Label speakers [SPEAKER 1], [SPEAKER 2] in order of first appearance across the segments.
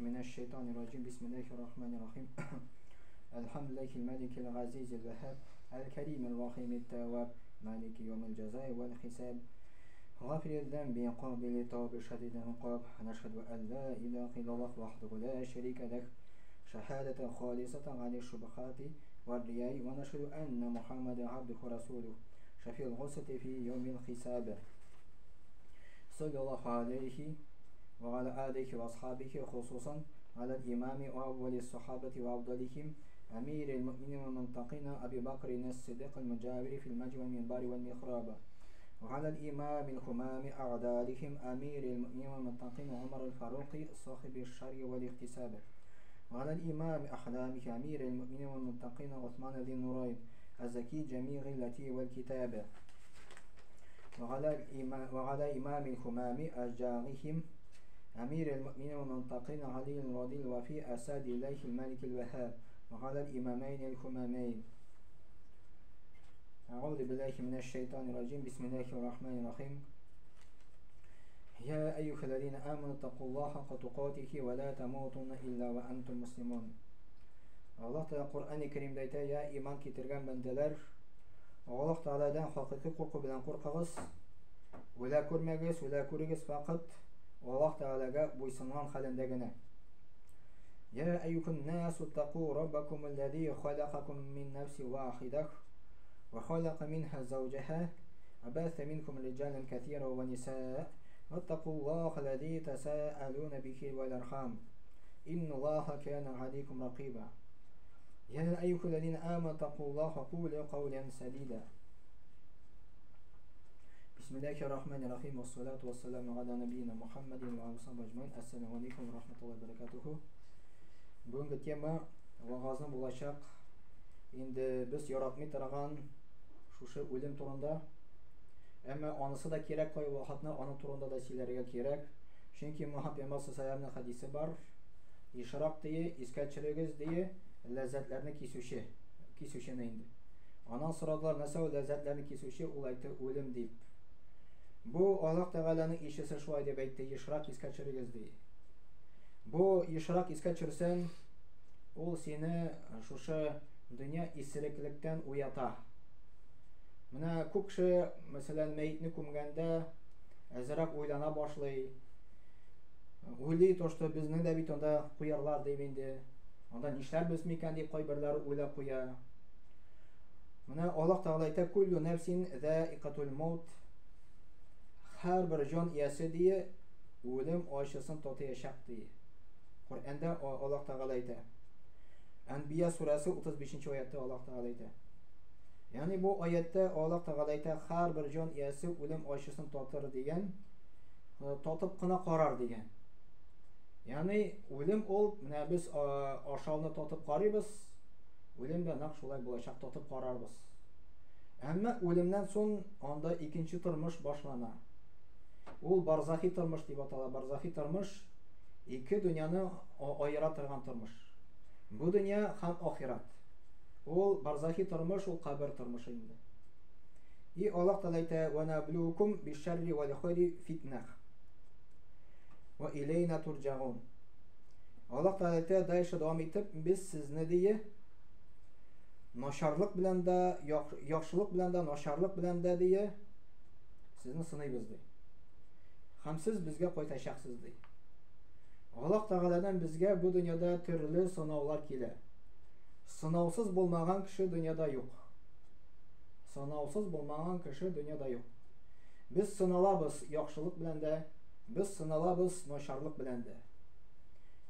[SPEAKER 1] من الشيطان الرجيم بسم الله الرحمن الرحيم الحمد لله الملك العزيز الوهاب الكريم الرحيم التواب مالك يوم الجزاء والحساب غافر الذنب قابل التوب شديد العقاب نشهد أن لا إله إلا الله وحده لا شريك له شهادة خالصة عن الشبهات والرياء ونشهد أن محمدا عبده ورسوله شفيع الغصة في يوم الحساب صلى الله عليه وعلى آله وأصحابه خصوصا على الإمام وأول الصحابة وأفضلهم أمير المؤمنين والمنتقين أبي بكر الصديق المجاور في المجد والمنبر والمحراب وعلى الإمام الهمام أعدالهم أمير المؤمنين والمتقين عمر الفاروق صاحب الشرع والاحتساب وعلى الإمام أحلامه أمير المؤمنين والمتقين عثمان ذي النورين الزكي جميع التي والكتاب وعلى إمام الهمام أجارهم أمير المؤمنين والمتقين علي الرضي الوفي أسد الله الملك الوهاب وعلى الإمامين الهمامين. أعوذ بالله من الشيطان الرجيم بسم الله الرحمن الرحيم يا أيها الذين آمنوا اتقوا الله حق تقاته ولا تموتن إلا وأنتم مسلمون. Аллаһ Тәгалә Коръән-и Кәримдә әйтә: "Я иман китергән бәндәләр, Аллаһ Тәгаләдән хакыйкый курку белән куркыгыз, үлә күрмәгез, үлә күрегез факат Аллаһ Тәгаләгә буйсынган хәлендә генә." يا أيها الناس اتقوا ربكم الذي خلقكم من نفس واحدة وخلق منها زوجها وبث منكم رجالا كثيرا ونساء واتقوا الله الذي تساءلون به والأرحام إن الله كان عليكم رقيبا. يا أيها الذين آمنوا اتقوا الله وقولوا قولا سديدا. بسم الله الرحمن الرحيم والصلاة والسلام على نبينا محمد وعلى آله أجمعين. السلام عليكم ورحمة الله وبركاته. Бүгенге тема вагазны булачак. Инде без яратмый торган шушы үлем турында. Әмма анысы да кирәк, кай вакытны аның турында да сөйләргә кирәк. Чөнки Мухаммад пәйгамбәр саллаллаһу хадисе бар. Ишрак дие, искә төшерегез дие, ләззәтләрне кисүче, кисүчене инде. Аннан сорадылар, нәрсә ул ләззәтләрне кисүче? Ул әйтте, үлем дип. Бу Аллаһ Тәгаләнең илчесе шулай дип әйтте, ешрак искә төшерегез ди. Бу ешрак искә төшерсәң, ул сине шушы дөнья исереклектән уята. Менә күп кеше, мәсәлән, мәетне күмгәндә әзрәк уйлана башлый. Уйлый, то, что безне дә бит анда куярлар дип инде. Анда нишләрбез микән дип кайберләре уйлап куя. Менә Аллаһ Тәгалә әйтә: "Куллю нәфсин заикатул маут." Һәрбер җан иясе дие үлем ачысын татыячак ди. Коръәндә Аллаһ Тәгалә әйтә. Әнбия сүрәсе 35 аятта Аллаһ Тәгалә әйтә. Ягъни бу аятта Аллаһ Тәгалә әйтә, һәрбер җан иясе үлем ачысын татыр дигән, татып кына карар дигән. Ягъни үлем ул, менә без ашауны татып карыйбыз, үлем дә нәкъ шулай булачак, татып карарбыз. Әмма үлемнән соң анда икенче тормыш башлана. Ул барзахи тормыш дип атала. Барзахи тормыш ике дөньяны аера торган тормыш. Бу дөнья һәм ахират. Ул барзахи тормыш, ул кабер тормышы инде. И Аллаһ Тәгалә әйтә: "Ва наблукум бишшарри вал хайри фитнах. Ва илейна турҗаун." Аллаһ Тәгалә әйтә, дальше дәвам итеп, без сезне дие начарлык белән дә, яхшылык белән дә, начарлык белән дә дие сезне сыныйбыз ди. Һәм сез безгә кайтачаксыз ди. Аллаһ Тәгаләдән безгә бу дөньяда төрле сынаулар килә. Сынаусыз булмаган кеше дөньяда юк. Сынаусыз булмаган кеше дөньяда юк. Без сыналабыз яхшылык белән дә, без сыналабыз начарлык белән дә.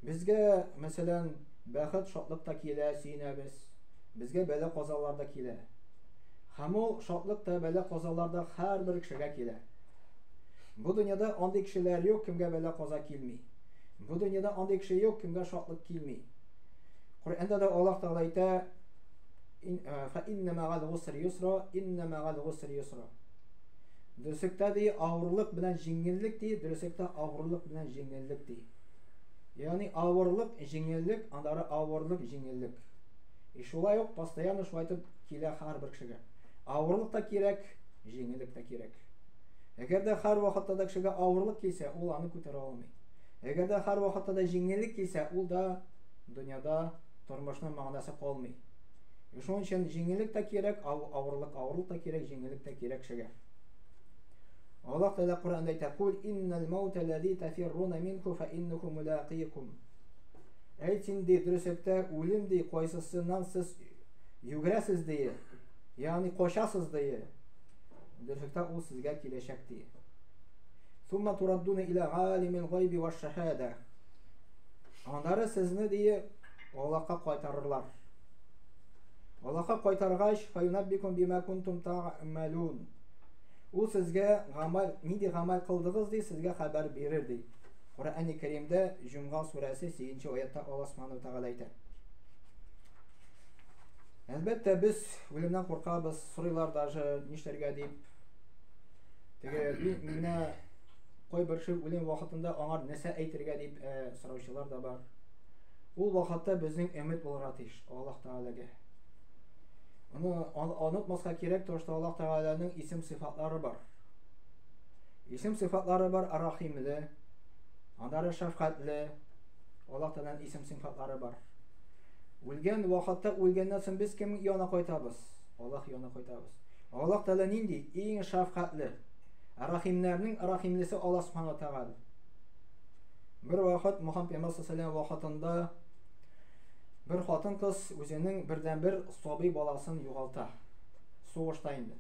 [SPEAKER 1] Безгә, мәсәлән, бәхет, шатлык та килә, сөенәбез. Безгә бәла-казалар да килә. Һәм ул шатлык та, бәла-казалар да һәрбер кешегә килә. Бу дөньяда андый кешеләр юк, кемгә бәла-каза килми. Бу дөньяда андый кеше юк, кемгә шатлык килми. Коръәндә дә Аллаһ Тәгалә әйтә: "Фа инна мәгал гусри юсра, инна мәгал гусри юсра." Дөреслектә ди, авырлык белән җиңеллек ди, дөреслектә авырлык белән җиңеллек ди. Ягъни авырлык, җиңеллек, аннары авырлык, җиңеллек. И шулай ук постоянно шулай итеп килә һәрбер кешегә. Авырлык та кирәк, җиңеллек тә кирәк. Әгәр дә һәр вакытта да кешегә авырлык килсә, ул аны күтәрә алмый. Әгәр дә һәр вакытта да җиңеллек килсә, ул да дөньяда тормышның мәгънәсе калмый. Шуның өчен җиңеллек тә кирәк, авырлык авырлык та кирәк, җиңеллек тә кирәк кешегә. Аллаһ Тәгалә Коръәндә әйтә: "Кул иннал маута лази тафирруна минху фа иннаху мулақикум." Әйт син ди, дөреслектә үлем ди, кайсысыннан сез йөгерәсез ди, ягъни качасыз ди. Дөреслектә ул сезгә киләчәк ди. Сумма тураддуна иля галимил гайби ва шахада. Аннары сезне ди Аллаһка кайтарырлар. Аллаһка кайтаргач, фаюнаббикум бима кунтум та'малун. Ул сезгә гамәл, нинди гамәл кылдыгыз ди, сезгә хәбәр бирер ди. Коръәни Кәримдә Җомга сүрәсе 8 аятта Аллаһ Субхану Тәгалә әйтә. Әлбәттә, без үлемнән куркабыз, сорыйлар даже нишләргә дип. Теге менә кайбер кеше үлем вакытында аңар нәрсә әйтергә дип э, сораучылар да бар. Ул вакытта безнең өмет булырга тиеш Аллаһ Тәгаләгә. Аны онытмаска кирәк, то что Аллаһ Тәгаләнең исем сыйфатлары бар. Исем сыйфатлары бар Рахимле, аннары шәфкатьле. Аллаһ Тәгаләнең исем сыйфатлары бар. Үлгән вакытта үлгәннән соң без кем янына кайтабыз? Аллаһ янына кайтабыз. Аллаһ Тәгалә нинди? Иң шәфкатьле. Рахимнәрнең рахимлесе Аллаһ Субхану Тәгалә. Бер вакыт Мухаммад пәйгамбәр саллаллаху вакытында бер хатын-кыз үзенең бердәнбер сабый баласын югалта. Сугышта инде.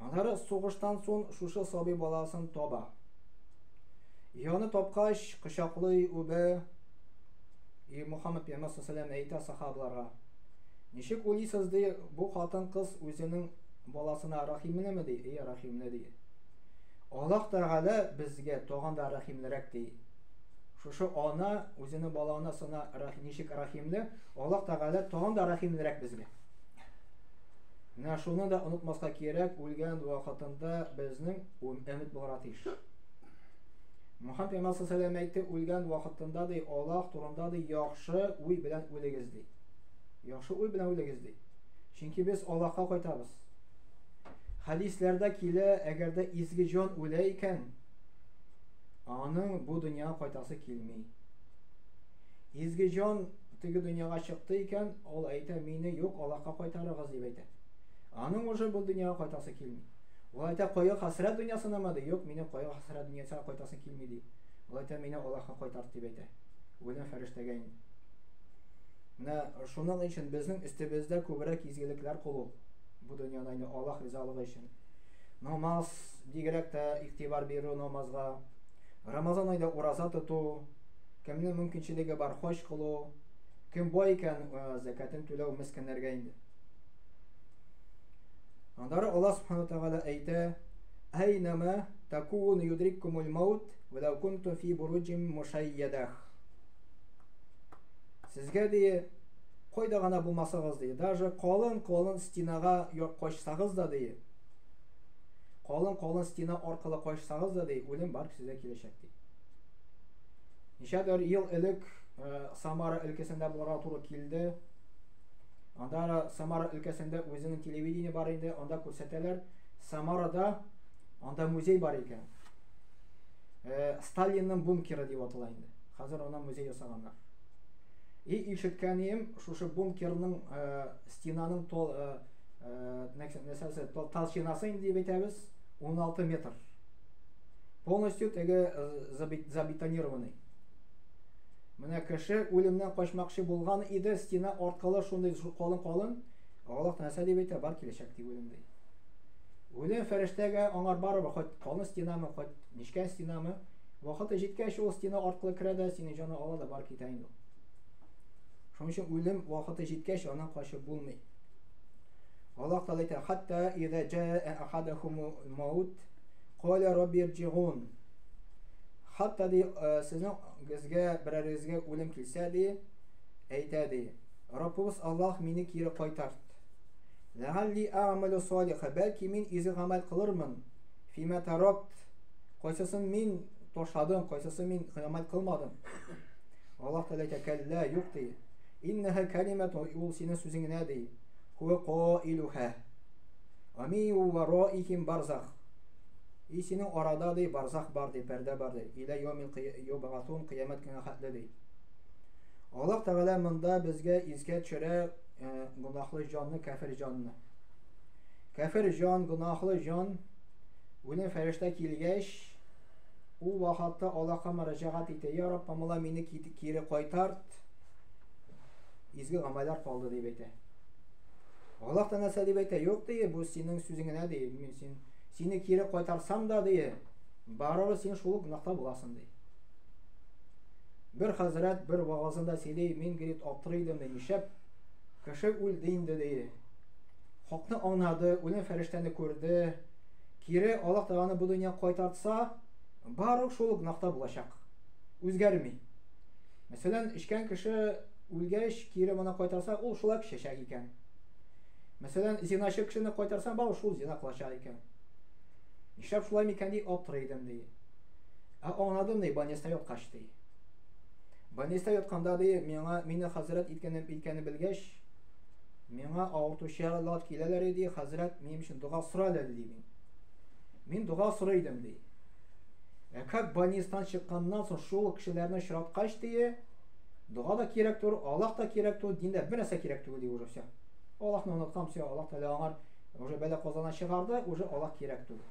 [SPEAKER 1] Аннары сугыштан соң шушы сабый баласын таба. Яны тапкач, кочаклый, үбә. И Мухаммад пәйгамбәр саллаллаху әйтә сахабаларга: "Ничек уйлыйсыз, ди, бу хатын-кыз үзенең баласына рәхимлеме, ди? Эй, рәхимле, ди. Аллаһ Тәгалә безгә тагын да рәхимлерәк, ди. Шушы ана үзенең баласына ничек рәхимле, Аллаһ Тәгалә тагын да рәхимлерәк безгә. Менә шуны да онытмаска кирәк, үлгән вакытында безнең өмет булырга тиеш. Мухаммад пәйгамбәр саллаллаху әйтте, үлгән вакытында ди, Аллаһ турында ди, яхшы уй белән үлегез ди. Яхшы уй белән үлегез ди. Чөнки без Аллаһка кайтабыз. Хәдисләрдә килә, әгәр дә изге җан үлә икән, аның бу дөньяга кайтасы килми. Изге җан теге дөньяга чыкты икән, ул әйтә, мине юк, Аллаһка кайтарыгыз дип әйтә. Аның уже бу дөньяга кайтасы килми. Ул әйтә, кайгы хәсрәт дөньясынамы ди? Юк, минем кайгы хәсрәт дөньясына кайтасы килми ди. Ул әйтә, мине Аллаһка кайтарт дип әйтә. Үлем фәрештәгә инде. Менә шуның өчен безнең өстебездә күбрәк изгелекләр кылу бу дөньяда инде Аллаһ ризалыгы өчен. Намаз бигрәк тә игътибар бирү намазга. Рамазан айда ураза тоту, кемнең мөмкинчелеге бар хаҗ кылу, кем бай икән, зәкәтен түләү мескеннәргә инде. Аннары Аллаһ субхану тәгалә әйтә: "Әйнәмә такуну юдриккумул маут ва лау кунтум фи буруҗин мушайядах." Сезгә ди, кайда гына булмасагыз ди, даже калын-калын стенага качсагыз да ди, калын-калын стена аркылы качсагыз да ди, үлем барып сезгә киләчәк ди. Ничәдер ел элек Самара өлкәсендә булырга туры килде. Анда Самара өлкәсендә үзенең телевидение бар инде, анда күрсәтәләр. Самарада анда музей бар икән. Сталинның бункеры дип атала инде. Хәзер ана музей ясаганнар. И ишеткәнем, шушы бункерның стенаның тол, нәрсәсе, толщинасы инде дип әйтәбез, 16 метр. Полностью теге забетонированный. Менә кеше үлемнән качмакчы булган иде, стена аркылы шундый калын-калын, Аллаһ нәрсә дип әйтә, бар киләчәк дип үлем ди. Үлем фәрештәгә аңар барыбер, хоть калын стенамы, хоть нечкә стенамы, вакыты җиткәч ул стена аркылы керә дә, синең җаны ала да бар китә инде. Шуның өчен үлем вакыты җиткәч, аннан качып булмый. Аллаһ Тәгалә әйтә: "Хатта иза җаа ахадахумул маут, каля рабби ирҗигун." Хатта ди, сезнең безгә берәрегезгә үлем килсә ди, әйтә ди, Раббыбыз Аллаһ мине кире кайтарт. Ләгалли әгъмәлү салиха, бәлки мин изге гамәл кылырмын. Фимә таракт, кайсысын мин ташладым, кайсысын мин гамәл кылмадым. Аллаһ Тәгалә әйтә, кәллә, юк ди. Иннәһә кәлимәтун, ул синең сүзең генә ди. Хуә каилуһа. Ва мин вараихим барзах. И синең арада ди барзах бар ди, пәрдә бар ди. Илә йомил юбгатун, кыямәт көненә хәтле ди. Аллаһ Тәгалә монда безгә искә төшерә гөнаһлы җанны, кәфер җанны. Кәфер җан, гөнаһлы җан, үлем фәрештә килгәч, ул вакытта Аллаһка мөрәҗәгать итә. Я Раббым, Алла мине кире кайтарт. Изге гамәлләр калды дип әйтә. Аллаһ та нәрсә дип әйтә? Юк ди, бу синең сүзең генә ди. Мин син сине кире кайтарсам да ди, барыбер син шул ук гөнаһта буласың ди. Бер хәзрәт бер вагазында сөйли, мин говорит, аптырый идем ди, нишләп кеше үлде инде ди. Хакны аңлады, үлем фәрештәне күрде. Кире Аллаһ Тәгаләне бу дөнья кайтартса, барыбер шул ук гөнаһта булачак. Үзгәрми. Мәсәлән, эчкән кеше үлгәч, кире моны кайтарса, ул шулай эчәчәк икән. Мәсәлән, зиначы кешене кайтарсаң, барыбер шул зина кылачак икән. Нишләп шулай микән дип аптырый идем ди. Ә аңладым ди, больниста яткач ди. Больниста ятканда ди, миңа мине хәзрәт иткәнен иткәнен белгәч, миңа авыртучылар киләләр иде, хәзрәт минем өчен дога сора әле ди мин. Мин дога сорый идем ди. Ә как больницадан чыкканнан соң шул кешеләрне очраткач ди, дога да кирәк түгел, Аллаһ та кирәк түгел, диндә бер нәрсә кирәк түгел ди уже все. Аллаһны оныткан, все, Аллаһ Тәгалә аңар уже бәла казана чыгарды, уже Аллаһ кирәк түгел.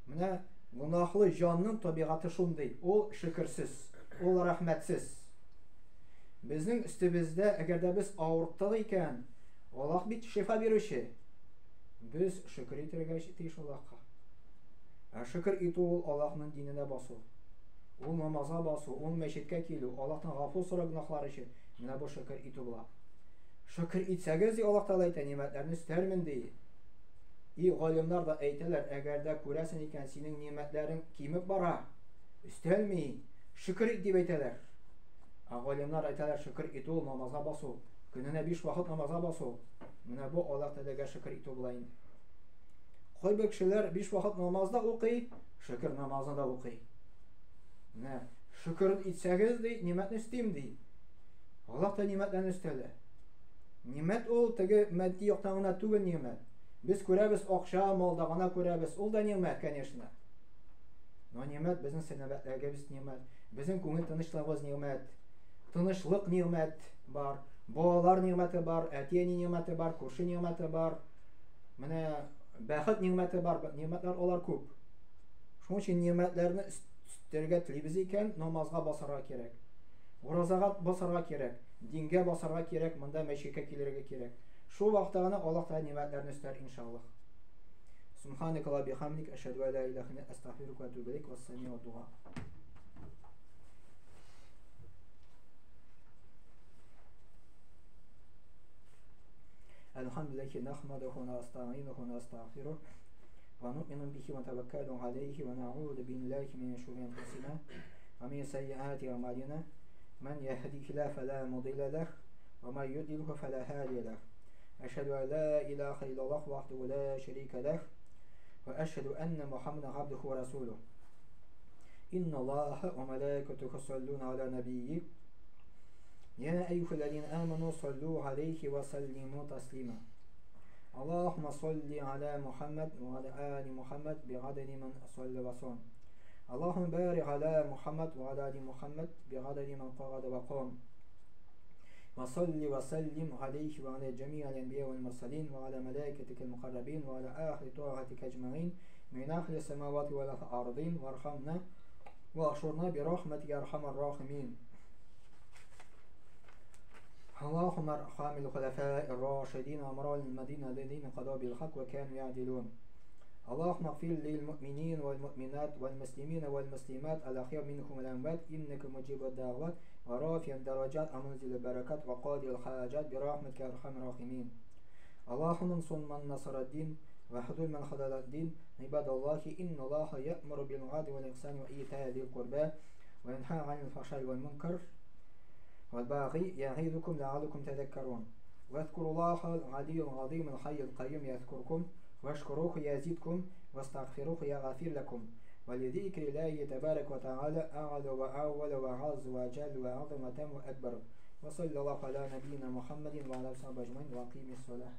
[SPEAKER 1] Менә гөнаһлы җанның табигате шундый, ул шөкерсез, ул рәхмәтсез. Безнең өстебездә, әгәр дә без авырттык икән, Аллаһ бит шифа бирүче. Без шөкер итәргә тиеш Аллаһка. Ә шөкер итү ул Аллаһның диненә басу. Ул намазга басу, ул мәчеткә килү, Аллаһтан гафу сорау гөнаһлар өчен. Менә бу шөкер итү була. Шөкер итсәгез, ди Аллаһ Тәгалә әйтә, нимәтләрне өстәрмен, ди. И галимнар да әйтәләр, әгәр дә күрәсең икән, синең нимәтләрең кимеп бара, өстәлми, шөкер ит дип әйтәләр. Ә галимнар әйтәләр, шөкер итү ул намазга басу, көненә 5 вакыт намазга басу. Менә бу Аллаһ Тәгаләгә шөкер итү була инде. Кайбер кешеләр 5 вакыт намаз да укый, шөкер намазын да укый. Менә шөкер итсәгез ди, нимәтне өстим ди. Аллаһ та нимәтләрне өстәлә. Нимәт ул теге матди яктан гына түгел нимәт. Без күрәбез акча, малда гына күрәбез. Ул да нимәт, конечно. Но нимәт безнең сәламәтлегебез нимәт, безнең күңел тынычлыгыбыз нимәт, тынычлык нимәт бар, балалар нимәте бар, әти-әни нимәте бар, күрше нимәте бар. Менә бәхет нимәте бар, нимәтләр алар күп. Шуның өчен нимәтләрне өстәргә телибез икән, намазга басарга кирәк. Уразага басарга кирәк, дингә басарга кирәк, монда мәчеткә килергә кирәк. Шул вакытта гына Аллаһ Тәгалә нимәтләрне өстәр иншаллаһ. Субханaka ва бихамдик ашһаду ан ла илаһа илля астагфирука ва атубу илейк. Вассаляму дуа. الحمد لله نحمده ونستعينه ونستغفره ونؤمن به ونتوكل عليه ونعوذ بالله من شرور أنفسنا ومن سيئات أعمالنا من يهده الله فلا مضل له ومن يضلله فلا هادي له أشهد أن لا إله إلا الله وحده لا شريك له وأشهد أن محمدا عبده ورسوله إن الله وملائكته يصلون على نبيه يا أيها الذين آمنوا صلوا عليه وسلموا تسليما اللهم صل على محمد وعلى آل محمد بعدد من صلى وصام اللهم بارك على محمد وعلى آل محمد بعدد من قعد وقام وصل وسلم عليه وعلى جميع الأنبياء والمرسلين وعلى ملائكتك المقربين وعلى آخر طاعتك أجمعين من أهل السماوات والأرضين وارحمنا واحشرنا برحمتك يا أرحم الراحمين اللهم ارحم الخلفاء الراشدين وأمراء المدينة الذين قضوا بالحق وكانوا يعدلون اللهم اغفر للمؤمنين والمؤمنات والمسلمين والمسلمات الأحياء منهم والأموات إنك مجيب الدعوات ورافع الدرجات ومنزل البركات وقاضي الحاجات برحمتك يا أرحم الراحمين اللهم انصر من نصر الدين وخذل من خذل الدين عباد الله إن الله يأمر بالعدل والإحسان وإيتاء ذي القربى وينهى عن الفحشاء والمنكر والباغي يعظكم لعلكم تذكرون واذكروا الله العلي العظيم الحي القيوم يذكركم واشكروه يزيدكم واستغفروه يغفر لكم ولذكر الله تبارك وتعالى أعلى وأول وأعز وأجل وأعظم وأتم وأكبر وصلى الله على نبينا محمد وعلى آله وصحبه أجمعين وأقيم الصلاة.